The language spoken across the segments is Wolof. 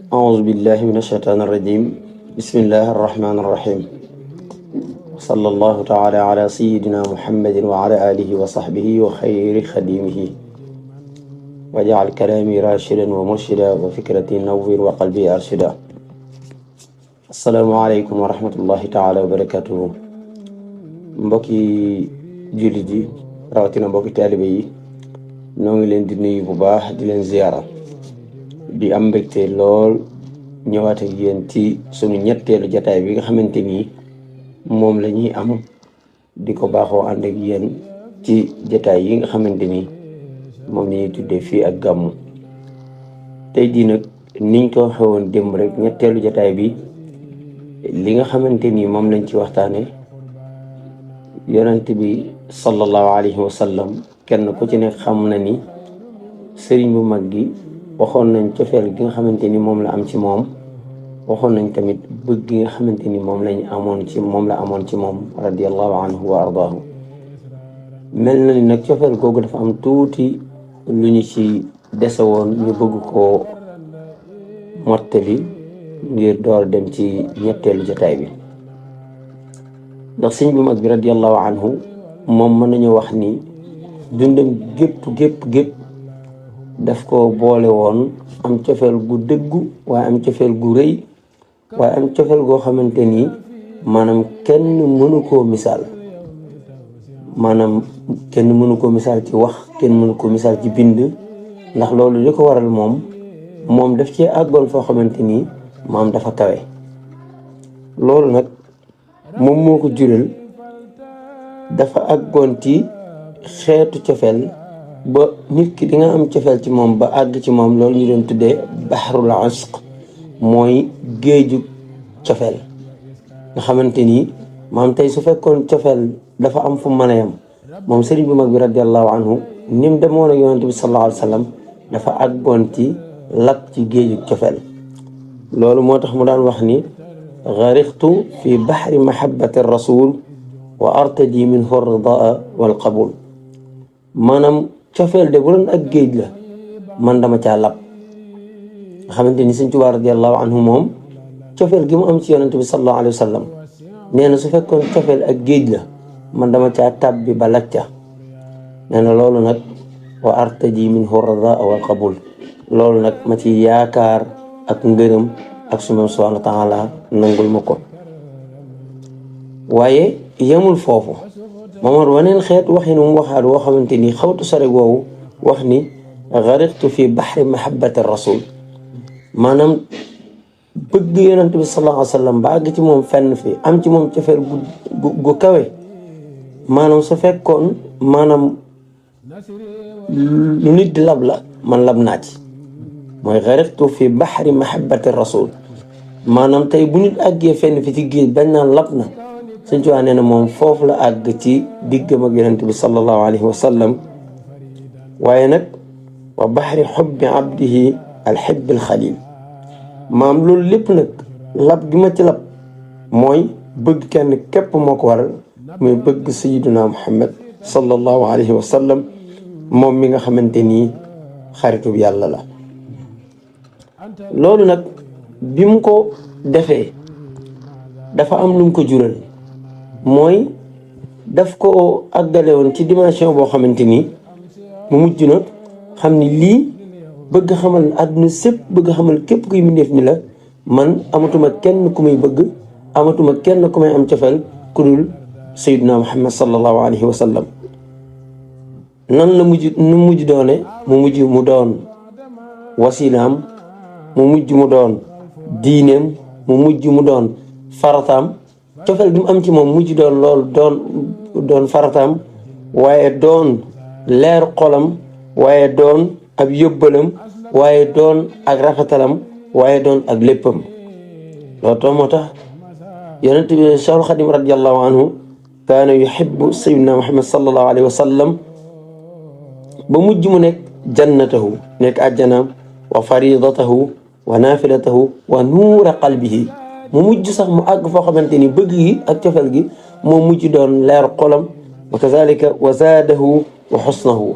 أعوذ بالله من الشيطان الرجيم بسم الله الرحمن الرحيم صلى الله تعالى على سيدنا محمد وعلى آله وصحبه وخير خديمه وجعل كلامي راشدا ومرشدا وفكرتي نور وقلبي أرشدا. السلام عليكم ورحمة الله تعالى وبركاته. mbokki jullit yi rawatina mbokki taalibe yi ñoo ngi leen di nuyu bu baax di leen ziyaara di am mbégte lool ñëwaat ak yéen ci sunu ñetteelu jataay bi nga xamante ni moom la ñuy am di ko baaxoo ànd ak yéen ci jataay yi nga xamante ni moom la ñuy tuddee fii ak gàmmu. tey jii nag niñ ko xewoon démb rek ñetteelu jataay bi li nga xamante ni moom lañ ci waxtaane yonent bi sallallahu alayhi wa sallam kenn ku ci nekk xam na ni sëriñ bu mag gi waxoon nañ cofeel gi nga xamante ni moom la am ci moom, waxoon nañ tamit bëgg gi nga xamante ni moom la amoon ci moom radiyallahu anhu wa ardaahu. mel na ni nag cofeel googu dafa am tuuti lu ñu ci dese woon, ñu bëgg koo mottali ngir door dem ci ñetteelu jotaay bi. ndax sëñ bu mag bi radiyallahu anhu moom mën nañu wax ni dundam gépp daf ko boole woon am cofeel gu dëggu, waaye am cofeel gu rëy, waaye am cofeel goo xamante ni maanaam kenn mënu koo misaal. kenn mënu koo misaal ci wax, kenn mënu koo misaal ci bind. ndax loolu li ko waral moom daf cee àggoon foo xamante ni maam dafa kawe. loolu nag moom moo ko jural dafa àggoon ci xeetu cofeel ba nit ki di nga am cofeel ci moom ba àgg ci moom. loolu ñu doon tuddee bahrul ashq, mooy géeju cofeel. nga xamante ni maam tey su fekkoon cofeel dafa am fu mën a yam, moom sëriñ bu mag bi radiyallahu anhu ni mu demoon ak yonent bi sallallahu alayhi wa sallam dafa àggoon ci lap ci géeju cofeel. loolu moo tax mu daan wax ni gharaqtu fi bahri mahabbati rasul wa artaji minhu ridaa wal qabul. maanaam cofeel de bu doon ak géej la, man dama caa lab. nga xamante ni Sëñ Tuubaa radiyallahu anhu moom cofeel gi mu am ci yonent bi sallallahu alayhi wa sallam nee na su fekkoon cofeel ak géej la, man dama caa tàbbi ba laj ca. nee na loolu nag wa artaji minhu ridaa wal qabul, loolu nag ma ci yaakaar ak ngërëm ak sunu subhaanahu wa taala nangul ma ko. waaye yemul foofu, Mamar waneen xeet waxin mu waxaat woo xamante ni xawtu sore goowu wax ni gharaqtu fi bahri mahabbati rasul. maanaam bëgg yonent bi sallallahu alayhi wa sallam ba àgg ci moom fenn fi am ci moom cofeel gu kawe. maanaam su fekkoon maanaam lu nit di lab la, man lab naa ci. mooy gharaqtu fi bahri mahabbati rasul. maanaam tey bu nit àggee fenn fi ci géej bañ naan lab na, Sëñ Tuubaa nee na moom foofu la àgg ci diggam ak yonent bi sallallahu alayhi wa sallam. waaye nag wa bahri xubbi abdihi alxibbi alxalil. maam loolu lépp nag lab gi ma ci lab mooy bëgg kenn képp moo ko waral, muy bëgg sayyiduna Muhammad sallallahu alayhi wa sallam, moom mi nga xamante ni xaritub yàlla la. loolu nag bi mu ko defee dafa am lu mu ko jural, mooy daf ko àggale woon ci dimension boo xamante ni mu mujj na xam ni lii bëgg xamal àdduna sépp, bëgg xamal képp kuy mbindeef ni la man amatuma kenn ku may bëgg, amatuma kenn ku may am cofeel ku dul sayyiduna Muhammad sallallahu alayhi wa sallam. nan la mujj doone mu doon wasilaam, mu mujj mu doon diineem, mu mujj mu doon farataam. cofeel gi mu am ci moom mujj doon loolu doon farataam, waaye doon leer xolam, waaye doon ab yóbbalam, waaye doon ak rafetalam, waaye doon ak léppam. loolu moo tax yonent bi Cheikhul Xadim radiyallahu anhu kaana yuhibbu sayyidina Muhammad sallallahu alayhi wa sallam ba mujj mu nekk jannatahu, nekk àjjanaam, wa faridatahu wa naafilatahu wa nuura qalbihi. mu mujj sax mu àgg foo xamante ni bëgg gi ak cofeel gi moo mujj doon leer xolam, wa kazalika wa zaadahu wa xusnahu.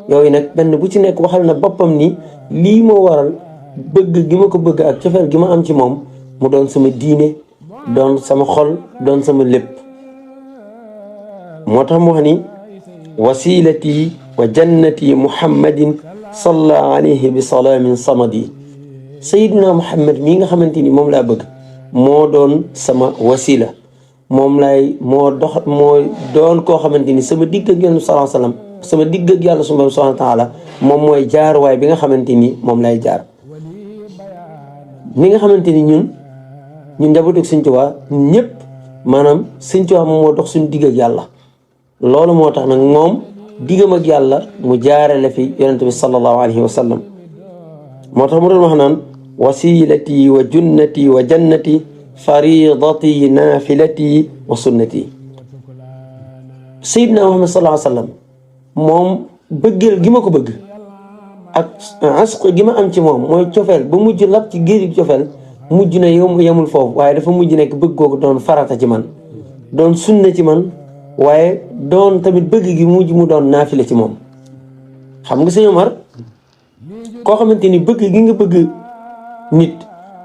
yooyu nag benn bu ci nekk waxal na boppam ni lii moo waral bëgg gi ma ko bëgg ak cofeel gi ma am ci moom mu doon sama diine doon sama xol doon sama lépp moo tax mu wax ni wasilati wa jannati muhammadin salla alayhi bi salaamin samadi sayiduna muhammad mii nga xamante ni moom laa bëgg moo doon sama wasila moom moo doon koo xamante ni sama digg ak yonent sallallahu alayhi wasallam sama digg ak yàlla subhanahu wa taala moom mooy jaaruwaay bi nga xamante ni moom lay jaar ni nga xamante ni ñun njabootu Sëñ Tuubaa ñëpp maanaam Sëñ Tuubaa moom moo dox suñu digg ak yàlla loolu moo tax nag moom diggam ak yàlla mu jaarale fi yonent bi sallallahu alayhi wa sallam moo tax mu doon wax naan wasilati wa junnati wa jannati faridati nafilati wa sunnati Seydina Muhammad sallallahu alayhi wa sallam moom bëggeel gi ma ko bëgg ak asq gi ma am ci moom mooy cofeel ba mujj lab ci géej cofeel mujj na yemul foofu waaye dafa mujj nekk bëgg googu doon farata ci man doon sunna ci man waaye doon tamit bëgg gi mujj mu doon naafile ci moom xam nga sëñ Omar koo xamante ni bëgg gi nga bëgg nit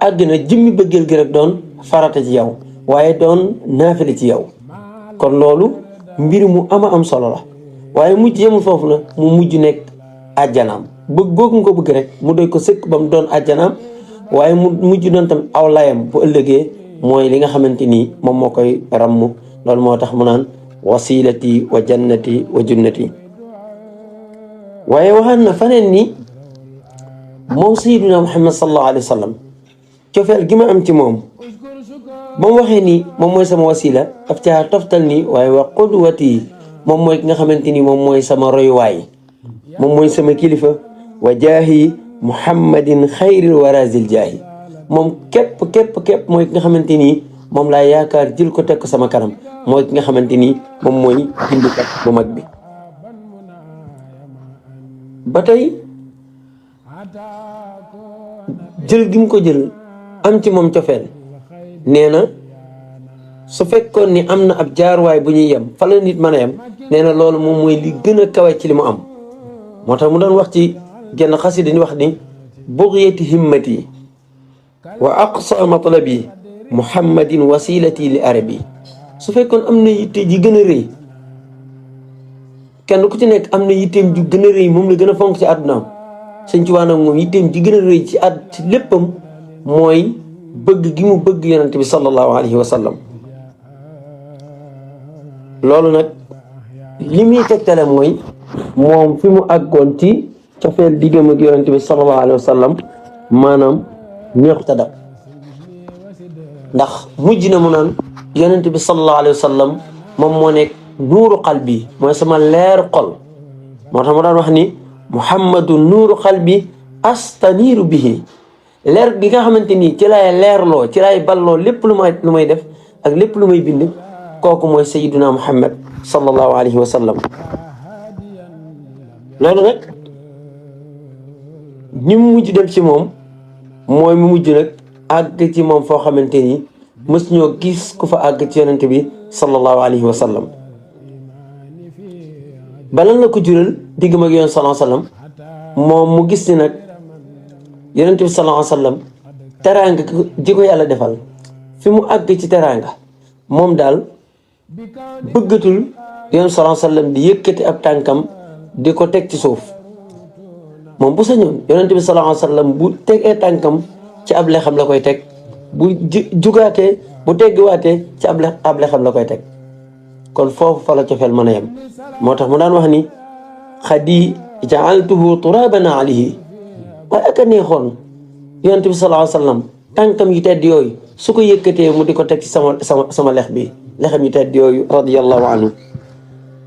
àgg na jëmmi bëggeel gi rek doon farata ci yow waaye doon naafile ci yow kon loolu mbir mu ama am solo la waaye mujj yemul foofu na mu mujj nekk àjjanaam bëgg googu nga ko bëgg rek mu doy ko sëkk ba mu doon àjjanaam waaye mu mujj doon tam aw layam bu ëllëgee mooy li nga xamante ni moom moo koy ràmm loolu moo tax mu naan wasilati wa jannati wa junnati waaye waxaan na faneen ni moom sayyiduna Muhammad sallallahu alayhi wa sallam cofeel gi ma am ci moom ba mu waxee ni moom mooy sama wasila daf caa toftal ni waaye wa qudwati moom mooy ki nga xamante ni moom mooy sama royuwaay moom mooy sama kilifa wa jaahi muhammadin xayril warazil jaahi moom képp mooy ki nga xamante ni moom laa yaakaar jël ko teg ko sama kanam mooy ki nga xamante ni moom mooy bindikat bu mag bi ba tey jël gi mu ko jël am ci moom cofeel nee na su fekkoon ni am na ab jaaruwaay bu ñuy yem fa la nit mën a yem nee na loolu moom mooy li gën a kawe ci li mu am moo tax mu doon wax ci genn xasida ni wax ni bugyati himmati wa aqsa matlabi muhammadin wasilati li arabi su fekkoon am na yitte ji gën a rëy kenn ku ci nekk am na yitteem ju gën a rëy moom la gën a fonk ci àddunaam Sëñ Tuubaa nag moom yitteem ji gën a rëy ci léppam mooy bëgg gi mu bëgg yonent bi sallallahu alayhi wa sallam loolu nag li muy tegtale mooy moom fi mu àggoon ci cofeel diggam ak yonent bi sallallahu alayhi wa sallam maanaam neexut a dab ndax mujj na mu naan yonent bi sallallahu alayhi wa sallam moom moo nekk nuuru qalbi mooy sama leeru xol moo tax ma daan wax ni muhammadu nuuru qalbi astaniiru bihi leer bi nga xamante ni ci lay leerloo ci lay balloo lépp lu may def ak lépp lu may bind kooku mooy sayyiduna muhammad sallallahu alayhi wa sallam loolu nag ñi mu mujj dem ci moom mooy mu mujj nag àgg ci moom foo xamante ni mës ñoo gis ku fa àgg ci yonente bi sallallahu alayhi wa sallam balan la ko jural digg mag yoon sallallahu alayhi wa sallam moom mu gis ni nag yonente bi sallallahu alayhi wa sallam teraanga ji ko yàlla defal fi mu àgg ci teraanga moom daal bëggatul yoon sallallahu alayhi wa sallam di yëkkati ab tànkam di ko teg ci suuf moom bu sañoon yonente bi sallallahu alayhi wa sallam bu tegee tànkam ci ab lexam la koy teg bu jugaatee bu teggiwaatee ci ab lexam la koy teg kon foofu fa la cofeel mën a yem moo tax mu daan wax ni xadi jaaltuhu turaban alayhi waaye ak a neexoon yonente bi sallallahu alayhi wa sallam tànkam yu tedd yooyu su ko yëkkatee mu di ko teg ci sama lex bi lexam yu tedd yooyu radiyallahu anhu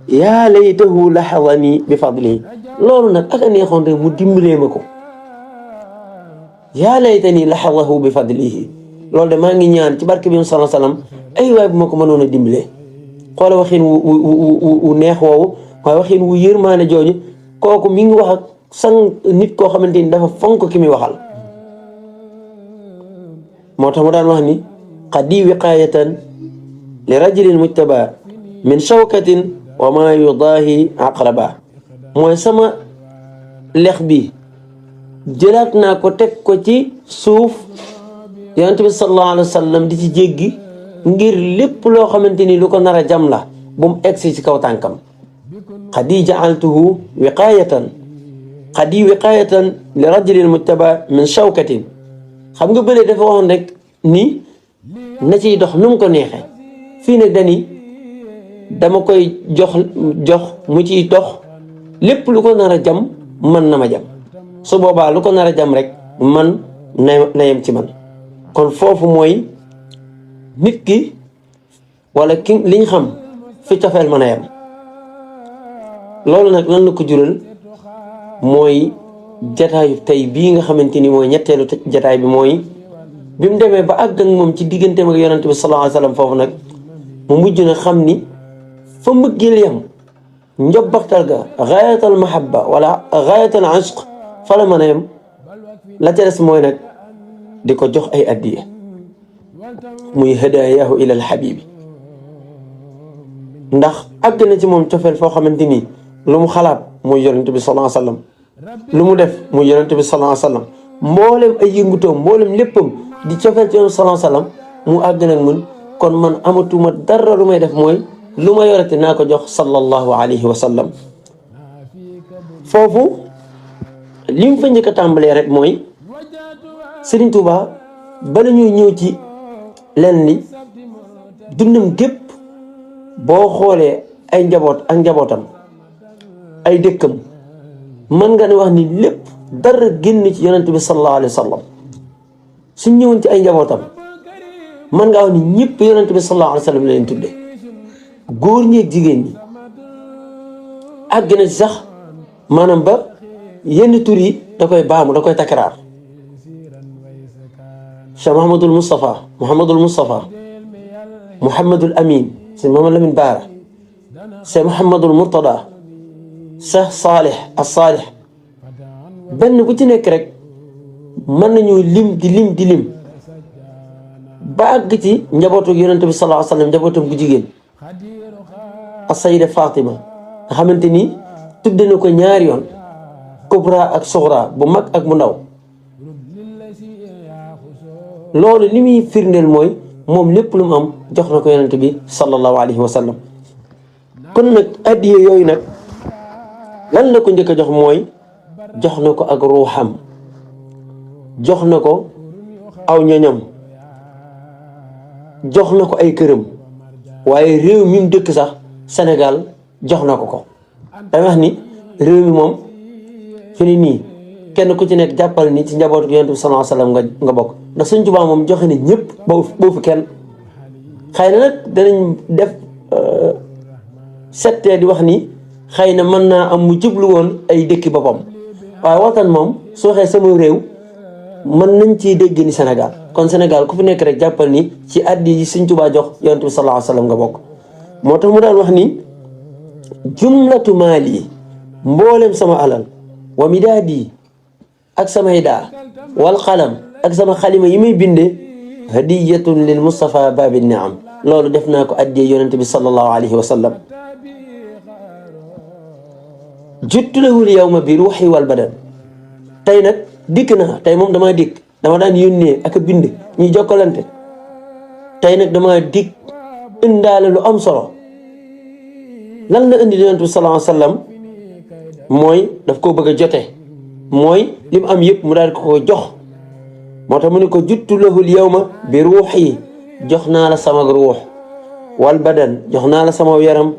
yaa laytahu laxadani bi fadlihi loolu nag ak a neexoon rek mu dimbalee ma ko yaa laytani laxadahu bi fadlihi loolu de maa ngi ñaan ci barke bi sallallahu alayhi wa sallam ay waay bu ma ko mënoon a dimbalee xoola waxin wu neex woowu waaye waxin wu yërmaane jooju kooku mi ngi wax ak sang nit koo xamante ni dafa fonk ki muy waxal moo tax mu daan wax ni qadi wiqayatan li rajulin mujtaba min shawkatin wa ma yudaahi aqraba mooy sama lex bi jëlaat naa ko teg ko ci suuf yonent bi sallallahu alayhi wa sallam di ci jéggi ngir lépp loo xamante ni lu ko nar a jam la bu mu egsi ci kaw tànkam xadi jaaltuhu wiqaayatan li rajulil mujtaba min shawkatin xam nga bële dafa waxoon rek ni na ciy dox nu mu ko neexee fii nag dani dama koy jox mu ciy dox lépp lu ko nar a jam man na ma jam su boobaa lu ko nar a jam rek man na yem ci man kon foofu mooy nit ki wala ki liñ xam fi cofeel mën a yem loolu nag lan la ko jural mooy jataayu tey bii nga xamante ni mooy ñetteelu jataay bi mooy bi mu demee ba àgg ak moom ci digganteem ak yonante bi sallallahu alayhi wa sallam foofu nag mu mujj na xam ni fa mbëggeel yam njobbaxtal ga gaayatal mahabba wala gaayatal ishq fa la mën a yem la ca des mooy nag di ko jox ay addiya muy hadayahu ila al habibi ndax àgg na ci moom cofeel foo xamante ni lu mu xalaat muy yonante bi sallallahu alayhi wa sallam lu mu def muy yonante bi sallallahu alayhi wa sallam mboolem ay yëngutoom mboolem léppam di cofeel ci yonante sallallahu alayhi wa sallam mu àgg nag mun kon man amatuma dara lu may def mooy lu ma yorete naa ko jox sallallahu alayhi wa sallam foofu li mu fa njëkk a tàmbalee rek mooy Serigne Touba bala ñuy ñëw ci leen ni dundam gépp boo xoolee ay njaboot ak njabootam ay dëkkam mën nga ne wax ni lépp dara génn ci yonent bi sallallahu alayhi wa sallam suñ ñëwoon ci ay njabootam mën nga wax ni ñëpp yonent bi sallallahu alayhi wa sallam la leen tudde góor ñi ak jigéen ñi àgg na ci sax maanaam ba yenn tur yi da koy baamu da koy takraar Cheikh Mouhamadul Moustapha Mouhamadul Amin Cheikh Mouhamad Lamine Baara Cheikh Mouhamadul Murtada Cheikh Salih as-Salih benn bu ci nekk rek mën nañu lim di lim ba àgg ci njabootu yonent bi sallallahu alayhi wa sallam njabootam gu jigéen as-Sayida Fatima nga xamante ni tudde na ko ñaari yoon kubra ak suxra bu mag ak bu ndaw loolu li muy firndeel mooy moom lépp lu mu am jox na ko yonent bi sallallahu alayhi wa sallam kon nag addiye yooyu nag lan la ko njëkk a jox mooy jox na ko ak ruuxam jox na ko aw ñoñam jox na ko ay këram waaye réew mi mu dëkk sax Sénégal jox na ko dama wax ni réew mi moom fi ni nii kenn ku ci nekk jàppal ni ci njabootu yonent bi sallallahu alayhi wa sallam nga bokk ndax Sëñ Tuubaa moom joxe na ñëpp boo fi kenn xëy na nag danañ def settee di wax ni xëy na mën naa am mu jublu woon ay dëkki boppam waaye waxtaan moom su waxee sama réew mën nañ ciy dégg ni Sénégal kon Sénégal ku fi nekk rek jàppal ni ci addi yi Sëñ Tuubaa jox yonent bi sallallahu alayhi wa sallam nga bokk moo tax mu daan wax ni jumlatu maali mboolem sama alal wa midaadi ak samay daa wal qalam ak sama xalima yi may binde hadiyatun lil Mustafa babi niam loolu def naa ko addiyee yonent bi sallallahu alayhi wa sallam juttu lahul yawma bi ruuxi wal badan tey nag dikk naa tey moom dama daan yónnee ak a bind ñuy jokkalante tey nag dama dikk indaale lu am solo lan la indi yonent bi sallallahu alayhi wa sallam mooy daf koo bëgg a jote mooy li mu am yëpp mu daal ko jox moo tax mu ne ko juttu lahul yawma bi ruuxi jox naa la sama ruux wal badan jox naa la sama yaram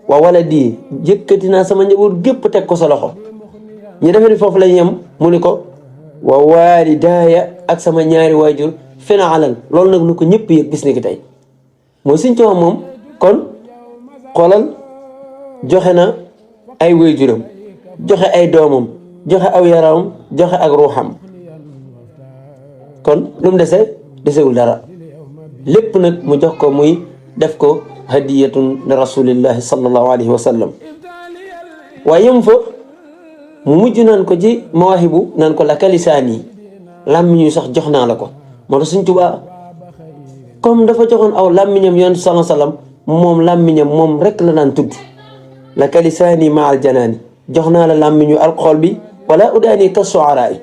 wa waladi jëkkati naa sama njaboot gépp teg ko sa loxo ñu defee ni foofu lañ yem mu ne ko wa waalidaaya ak sama ñaari waajur fena alal loolu nag nu ko ñëpp yëg bis ni ki tey mooy Sëñ Tuubaa moom kon xoolal joxe na ay waajuram joxe ay doomam joxe aw yaramam joxe ak ruuxam kon lu mu desewul dara lépp nag mu jox ko muy def ko hadiyatun li rasulillahi sallallahu alayhi wa sallam waaye yem fa mu mujj naan ko ci mawaahibu naan ko laka lisaani làmmiñu sax jox naa la ko moo tax Sëñ Tuubaa comme dafa joxoon aw làmmiñam yonent sallallahu alayhi wa sallam moom làmmiñam moom rek la naan tudd laka lisaani ma al janaani jox naa la làmmiñu alxool bi wala udaani ka suaraay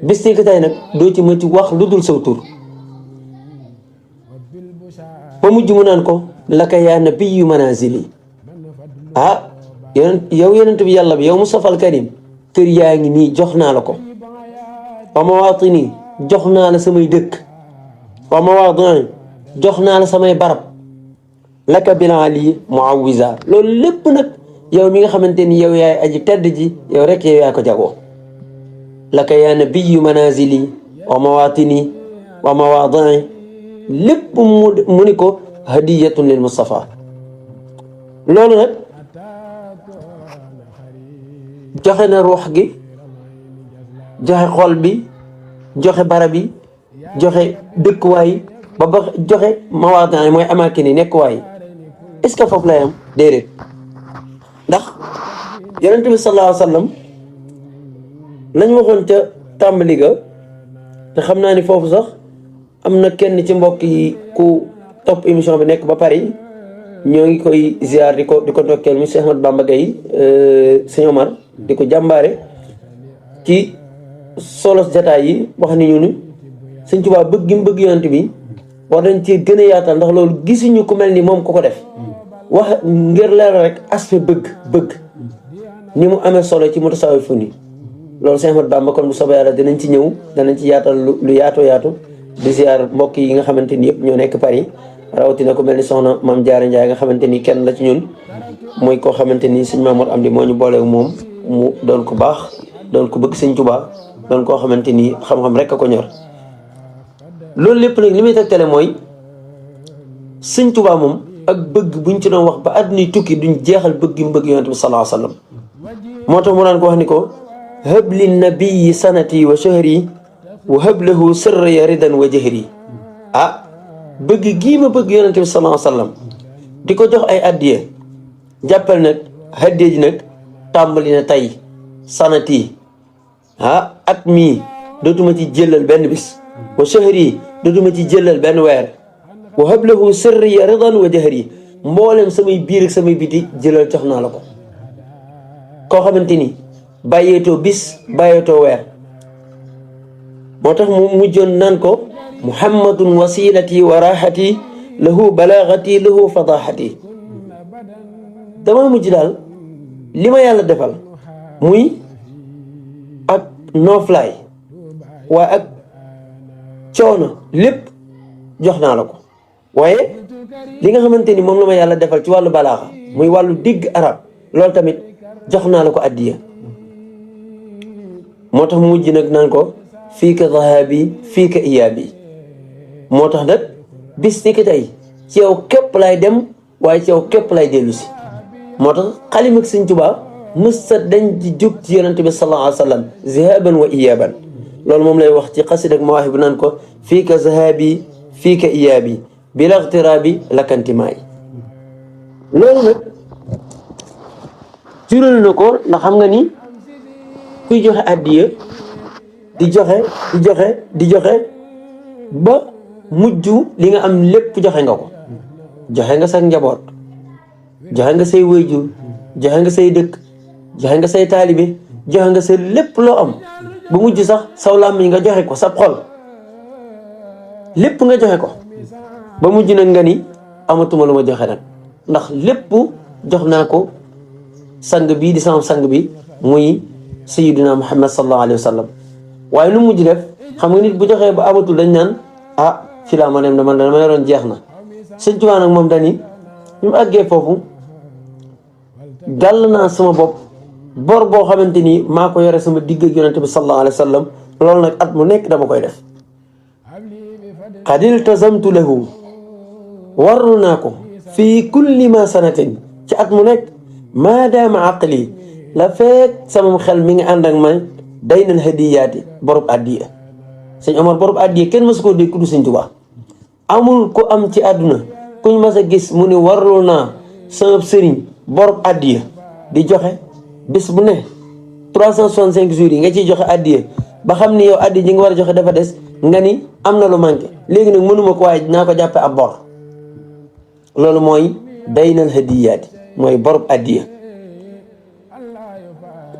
bis ni ko tey nag doo ci mënti wax lu dul saw tur ba mujj mu naan ko laka yaa nabiyyu manazili yow yonent bi yàlla bi yow Mustafa al Karim kër yaa ngi nii jox naa la ko wa mawaatini jox naa la samay dëkk wa mawaadini jox naa la samay barab laka bilali muawwiza loolu lépp nag yow mi nga xamante ni yow yaay aji tedd ji yow rek yow yaa ko jagoo laka yaa nabiyyu manazili wa mawaatini wa mawaadini lépp mu ni ko hadiyatun lil Mustafa loolu nag joxe na ruux gi joxe xol bi joxe barab yi joxe dëkkuwaay ba joxe mawaadin mooy amaakin yi nekkuwaay est-ce que foofu lay am déedéet ndax yonent bi sallallahu alayhi wa sallam lañu waxoon ca tàmbali ga te xam naa ni foofu sax am na kenn ci mbokk yi ku topp émission bi nekk ba Paris ñoo ngi koy ziar di ko ndokkeel mi Cheikh Ahmad Bamba Gaye sëñ Omar di ko jàmbaare ci solos jataay yi wax ni ñu ni Sëñ Tuubaa bëgg gi mu bëgg yonent bi war nañ ci gën a yaatal ndax loolu gisuñu ku mel ni moom ku ko def wax ngir leeral rek aspect bëgg ni mu amee solo ci mutasawwifun yi loolu Cheikh Ahmad Bamba kon bu soobee yàlla dinañ ci ñëw danañ ci yaatal lu yaatu di ziar mbokk yi nga xamante ni yëpp ñoo nekk Paris rawatina ku mel ni soxna Maam Jaara Njaay nga xamante ni kenn la ci ñun mooy koo xamante ni sëñ Mamour Amdi moo ñu booleeg moom mu doon ko baax doon ko bëgg Sëñ Tuubaa doon koo xamante ni xam-xam rek a ko ñor loolu lépp nag li muy tegtale mooy Sëñ Tuubaa moom ak bëgg buñ ci doon wax ba àdduna tukki duñ jeexal bëgg gi mu bëgg yonent bi sallallahu alayhi wa sallam moo tax mu daan ko wax ni ko hab li nabii sanati wa shahri wa hab lahu sirri ridan wa jahri bëgg gii ma bëgg yonent bi sallallahu alayhi wa sallam di ko jox ay addiya jàppal nag addiya ji nag tàmbali na tey sanati at mii dootuma ci jëlal benn bis wa shahri dootuma ci jëlal benn weer wa hablahu sirri ridan wa jahri mboolem samay biir ak samay biti jëlal jox naa la ko koo xamante ni bàyyeetoo bis bàyyeetoo weer moo tax mu mujjoon naan ko muhammadun wasilati wa raxati lahu balaagati lahu fadaxati dama mujj daal li ma yàlla defal muy ak nooflaay waaye ak coono lépp jox naa la ko waaye li nga xamante ni moom la ma yàlla defal ci wàllu balaaxa muy wàllu digg arab loolu tamit jox naa la ko addiya moo tax mujj nag naan ko fii ka zahabi fii ka iyaabi moo tax nag bis ni ki tey ci yow képp lay dem waaye ci yow képp lay dellu si moo tax xalim ak Sëñ Tuubaa mësta dañ ci jóg ci yonente bi sallallahu alayhi wa sallam zahaban wa iyaaban loolu moom lay wax ci xasid ak mawaahibu naan ko fii ka zahabi fii ka iyaabi bila ixtiraabi lakantimaay loolu nag jural na ko ndax xam nga ni kuy joxe addiya di joxe ba mujj li nga am lépp joxe nga ko joxe nga sa njaboot joxe nga say waajur joxe nga say dëkk joxe nga say taalibe joxe nga sa lépp loo am ba mujj sax saw làmmiñ nga joxe ko sa xol lépp nga joxe ko ba mujj nag nga ni amatuma lu ma joxe nag ndax lépp jox naa ko sang bii di sama sang bi muy sayyidina Muhammad sallallahu alayhi wa sallam waaye lu mujj def xam nga nit bu joxee ba amatul dañ naan fi laa ma dem dama yoroon jeex na Sëñ Tuubaa nag moom dani ñu mu àggee foofu gàll naa sama bopp bor boo xamante ni maa ko yore sama digg ak yonente bi sallallahu alayhi wa sallam loolu nag at mu nekk dama koy def qad iltazamtu lahu warlu naa ko fii kulli ma sanatin ci at mu nekk maadaama aqli la fekk sama xel mi ngi ànd ak man daynal hadiyaati borub addiya Sëñ Omar borub addiya kenn mësu koo dégg ku du Sëñ Tuubaa amul ku am ci àdduna kuñ mas a gis mu ni warlu naa sama sëriñ borub addiya di joxe bis bu ne 365 jours yi nga ciy joxe addiya ba xam ni yow addiya ji nga war a joxe dafa des nga ni am na lu manqué léegi nag mënuma ko waaye dinaa ko jàppe ab bor loolu mooy daynal hadiyaati mooy borub addiya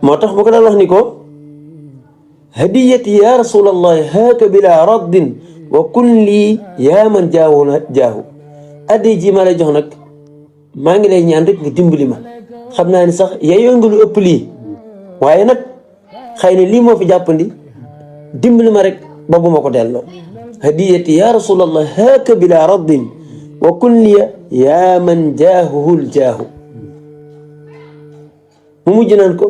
moo tax bu ko daan wax ni ko hadiyati ya rasulallahi haaka bila raddin wa kun lii yaa man jaahu addi ji ma lay jox nag maa ngi lay ñaan rek nga dimbali ma xam naa ni sax yeyoo nga lu ëpp lii waaye nag xëy na lii moo fi jàppandi dimbali ma rek ba bu ma ko delloo hadiyati ya rasulallah haaka bila raddin wa kun liya yaa man jaahuhul jaahu mu mujj naan ko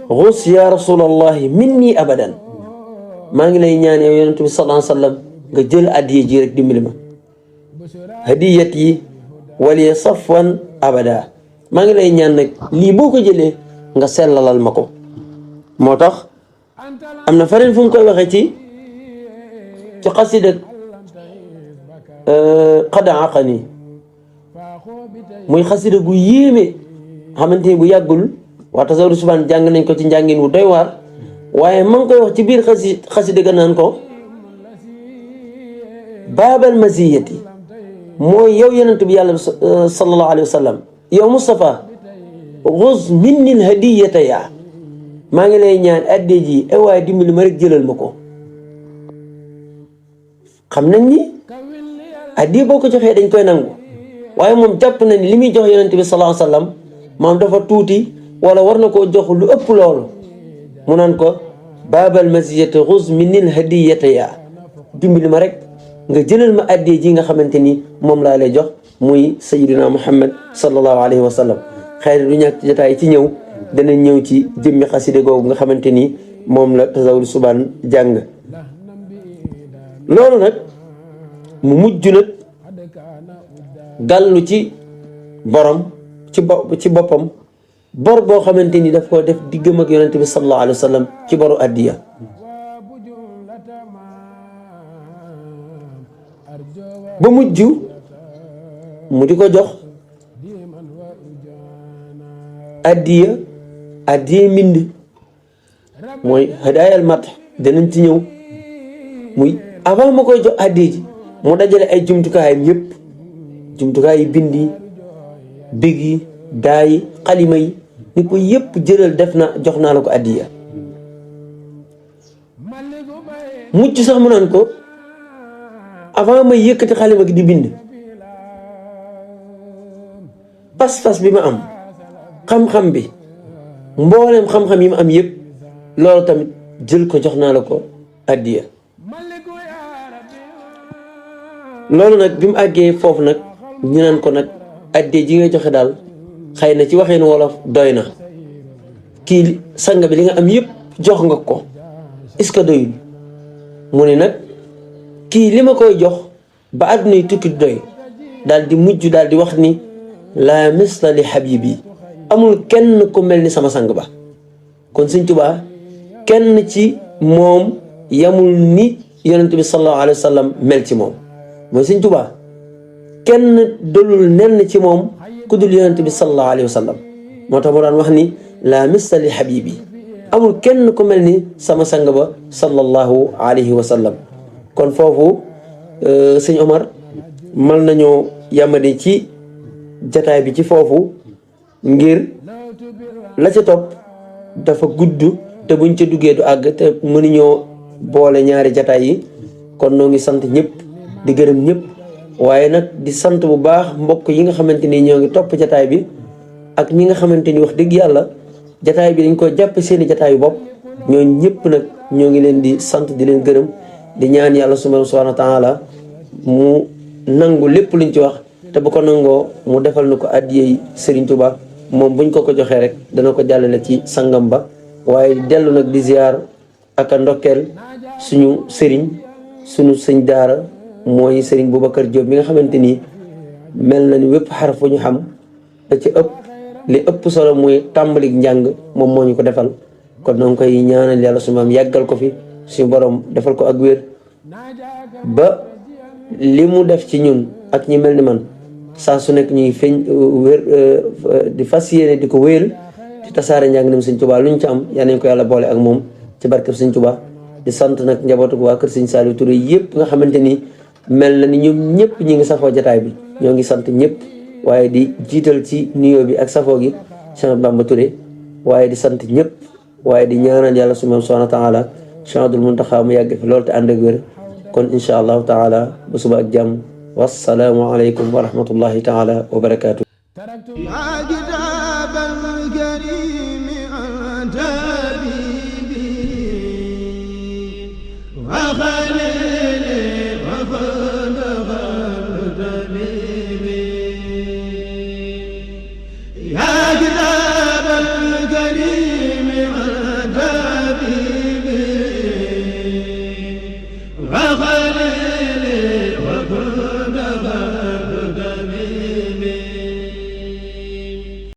xus ya rasulallahi minni abadan maa ngi lay ñaan yow yonent bi sallallahu alayhi wa sallam nga jël addiye ji rek dimbali ma hadiyat yi waliya safwan abada maa ngi lay ñaan nag lii boo ko jëlee nga sellalal ma ko moo tax am na feneen fu mu koy waxee ci xasida qad aqani muy xasida gu yéeme xamante ni bu yàggul waa Tazawudu Subaan jàng nañ ko ci njàngin wu doy waar waaye ma ngi koy wax ci biir xasida ga naan ko baabal maziyati mooy yow yonent bi yàlla sallallahu alayhi wa sallam yow Moustapha xuz minnil hadiyata yaa maa ngi lay ñaan adde ji waaye dimbali ma rek jëlal ma ko xam nañ ni addi boo ko joxee dañ koy nangu waaye moom jàpp na ni li muy jox yonent bi sallallahu alayhi wa sallam moom dafa tuuti wala war na koo jox lu ëpp loolu mu naan ko baabal maziyati xuz minnil hadiyata yaa dimbali ma rek nga jëlal ma addi ji nga xamante ni moom laa lay jox muy sayyidina Muhammad sallallahu alayhi wa sallam xëy na du ñàkk ci jotaay ci ñëw danañ ñëw ci jëmmi xaside googu nga xamante ni moom la Tazawudu Subaan jàng loolu nag mu mujj nag gàllu ci borom ci boppam bor boo xamante ni daf ko def diggam ak yonente bi sallallahu alayhi wa sallam ci boru addiya ba mujj mu di ko jox addiya mbind mooy hadaayal mat danañ ci ñëw muy avant ma koy jox addiya ji mu dajale ay jumtukaayam yëpp jumtukaay yi bind yi big yi daa yi xalima yi ni ko yëpp jëlal def na jox naa la ko addiya mujj sax mu naan ko avant may yëkkati xalima gi di bind pas-pas bi ma am xam-xam bi mboolem xam-xam yi ma am yëpp loolu tamit jël ko jox naa la ko addiya loolu nag bi mu àggee foofu nag ñu naan ko nag addiya ji nga joxe daal xëy na ci waxeen wolof doy na kii sang bi li nga am yëpp jox nga ko est-ce que doyul mu ne nag kii li ma koy jox ba àdduna yi tukki doy daal di mujj daal di wax ni la misla li habibi amul kenn ku mel ni sama sang ba kon Sëñ Tuubaa kenn ci moom yamul ni yonent bi sallallahu alayhi wa sallam mel ci moom mooy Sëñ Tuubaa kenn dolul nenn ci moom ku dul yonent bi sallallahu alayhi wa sallam moo tax mu daan wax ni la misla li habibi amul kenn ku mel ni sama sang ba sallallahu alayhi wa sallam kon foofu sëñ Omar mal nañoo yamadi ci jataay bi ci foofu ngir la ca topp dafa gudd te buñ ca duggee du àgg te mënuñoo boole ñaari jataay yi kon noo ngi sant ñëpp di gërëm ñëpp waaye nag di sant bu baax mbokk yi nga xamante ni ñoo ngi topp jataay bi ak ñi nga xamante ni wax dëgg yàlla jataay bi dañ ko jàppe seeni jataayu bopp ñoo ñëpp nag ñoo ngi leen di sant di leen gërëm di ñaan yàlla subhanahu wa taala mu nangu lépp luñ ci wax te bu ko nangoo mu defal na ko addiyey Serigne Touba moom buñ ko joxee rek dana ko jàllale ci sangam ba waaye dellu nag di ziar ak a ndokkeel suñu suñu sëñ daara mooy Serigne Boubacar Diop mi nga xamante ni mel na ni wépp xaraf fu ñu xam da ci ëpp li ëpp solo muy tàmbalik njàng moom moo ñu ko defal kon noo ngi koy ñaanal yàlla su maam yàggal ko fi suñu borom defal ko ak wér ba li mu def ci ñun ak ñi mel ni man saa su nekk ñuy feeñ wér di fas yéene di ko wéyal di tasaare njàngalem Sëñ Tuubaa lu ñu ci am yal nañ ko yàlla boole ak moom ci barkeb Sëñ Tuubaa di sant nag njabootu waa kër Sëñ Saliou Touré yëpp nga xamante ni mel na ni ñoom ñëpp ñi ngi safoo jataay bi ñoo ngi sant ñëpp waaye di jiital ci nuyoo bi ak safoo gi Cheikh Bamba Touré waaye di sant ñëpp waaye di ñaanal yàlla subhaanahu wa taala Cheikh Abdul Muntaxa mu yàgg fi loolu te ànd ak wér kon incha allahu taala ba suba ak jàmm wassalaamu aleykum wa rahmatullahi taala wa barakaatu.